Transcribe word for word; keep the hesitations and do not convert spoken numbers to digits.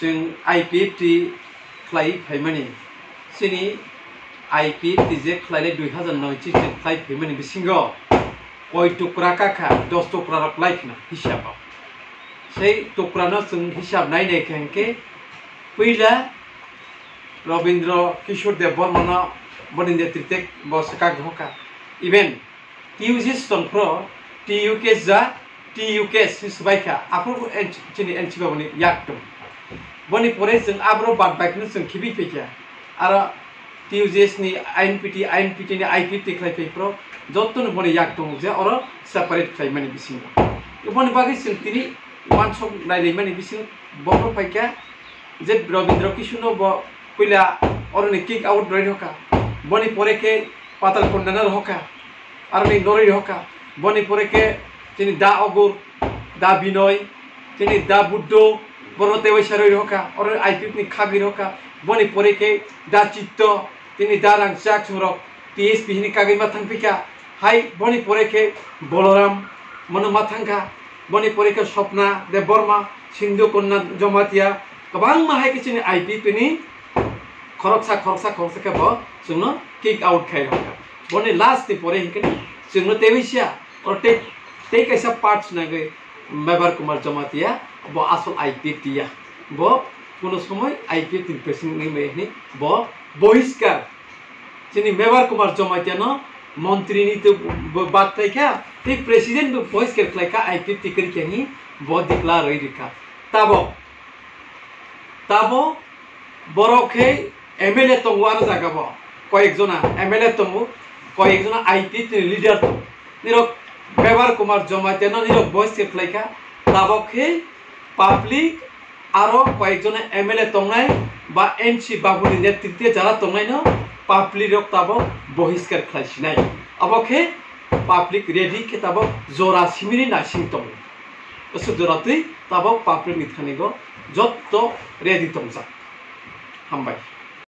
Chwng I P F T khlai phaimani, chini I P F T je khlailai dui hazar noi chi chwng khlai phaimani bisingo koi tukra kakha, dos tukra rok lai khna hisab o. Sei tukra no chwng hisab nai nai khe hwnkhe puila Rabindra Kishore Debbarma no boni netrite bo swkak hoka. Even T U G tongphro T U K ja, T U K si swbai kha, aphuru bo N-, chini N C baboni yak tong. Boni pore chwng abro bad bai kheno chwng khibi phaikha. Aro T U G ni I N P T, I N P T ni I P T khlai phaiphro, jottoni boni yak tong je oro separate khlaimani bisingo. Boni bagwi chwng tini uansuk nailaimani bisingo bokhorok phaikha. Je Rabindra Kishore no bo puila oroni kick out roi rokha, boni pore khe Patal Kondana rokha, aroni noroi rokha, boni pore khe chini Da Ogur, Da Binoy, chini Da Buddho, borno tewaisa roi rokha, oro I P F ni khagwi rokha, boni pore khe Da Chitto, tini Da Rangchak chwng rok T S P hini kagwi ma thang phikha, hai boni pore khe Boloram mono ma thangkha, boni pore khe Swapna Debbarma, Sindhu Kanya Jamatia, kwbangma hai khe chini I P F ni khoroksa, khoroksa, khoroksa khe bo chwngno kick out khai rokha. Boni last ni pore hinkhe chwngno tebisa, oro tei, tei kaisa part nagwi Mebar Kumar Jamatia, bo asol I P F ya. Bo kuno somoi I P F ni president wngwi maya hwnwi bo bohiskar. Chini Mebar Kumar Jamatia no montri ni to bo bad khlai kha, tei president bo bohiskar khlai kha, I P F kwrwi kha hwnwi bo declare rwi rikha. Tabok, tabok borok khe M L A tongo aro jaga bo, koyek jona M L A tongo, koyek jona I P F ni leader tongo. Nirok Mebar Kumar Jamatia no nirok bohiskar khlai kha, tabok khe public aro koyek jona M L A tongnai ba N C Babu ni netrite jara tongnai no public rok tabok bohiskar khlai sinai. Abo khe public ready khe tabok jora simini naising tongo. Aswk jora twi tabok public ni thani go jotto ready tongjak. Hambai.